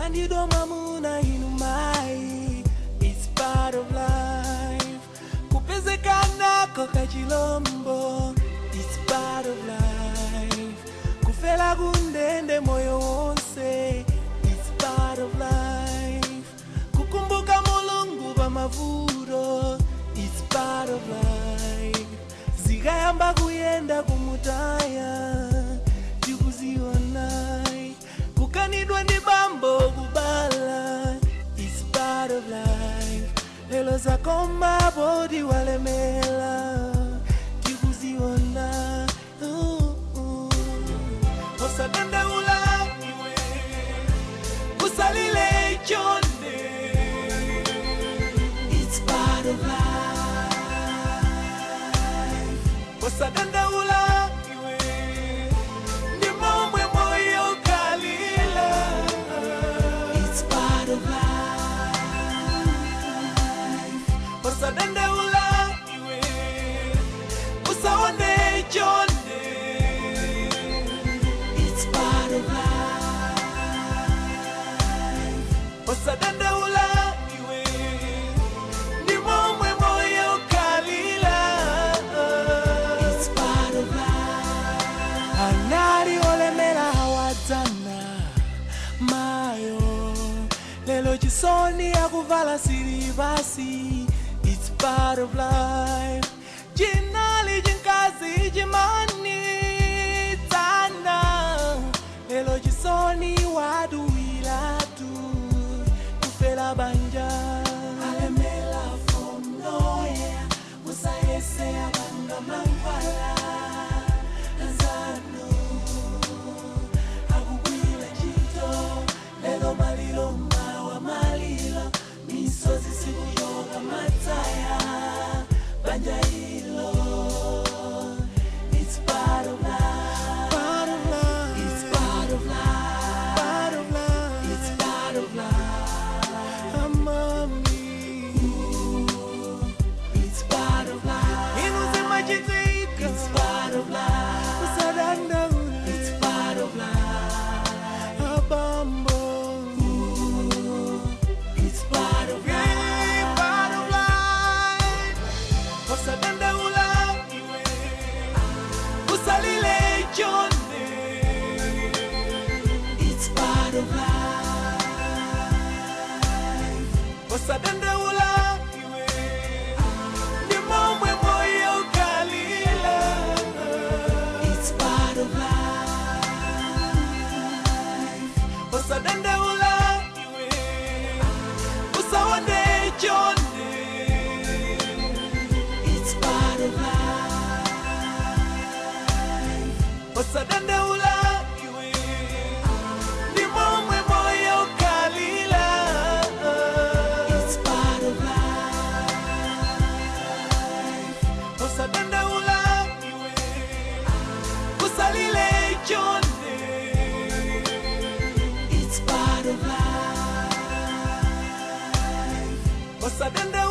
Kulandidwa mwamuna inu mai, it's part of life. Kupezekanako kachilombo, it's part of life. Kufela kundende moyo wonse, it's part of life. Kukumbuka Mulungu pamavuto, it's part of life. Zikayamba kuyenda kumutaya, tikuzionai. Kukanidwa ndi bambo kubala, it's part of life. Lelo zakoma bodi walemela, tikuziona. Osadandaula iwe, usalile chonde. It's part of life. Osadandaula iwe, ndi momwe moyo kalila. It's part of life. Osadandaula iwe, usaone chonde. It's part of life. Osadandaula iwe, ndi momwe moyo kalila. It's part of life. Anali olemera hawadzana mayo, lelo chisoni akuvala silivasi. It's part of life. Chinali chinkazi chimani dzana, lelo chisoni waduwilatu kufela banja. Alemela from nowhere, musayese abanga mankhwala anzanu akugwira ntchito. Lelo malilo mawa malilo, misozi sikuyoka mataya banja ilo. It's part of life. Part of life. It's part of life. Part of life. It's part of life. Amami. It's part of life. Inu zimachitika. It's part of life. Usadandaule. It's part of life. Abambo. It's part of life. Part of life. Osadandaula iwe, usalile chonde. It's part of life. Osadandaula iwe, ndi momwe moyo kalila. It's part of life. Osadandaula iwe, usaone chonde. It's part of life. Osadandaula iwe, ndi momwe moyo kalila. It's part of life. Osadandaula iwe, usalile chonde. It's part of life. Osadandaula.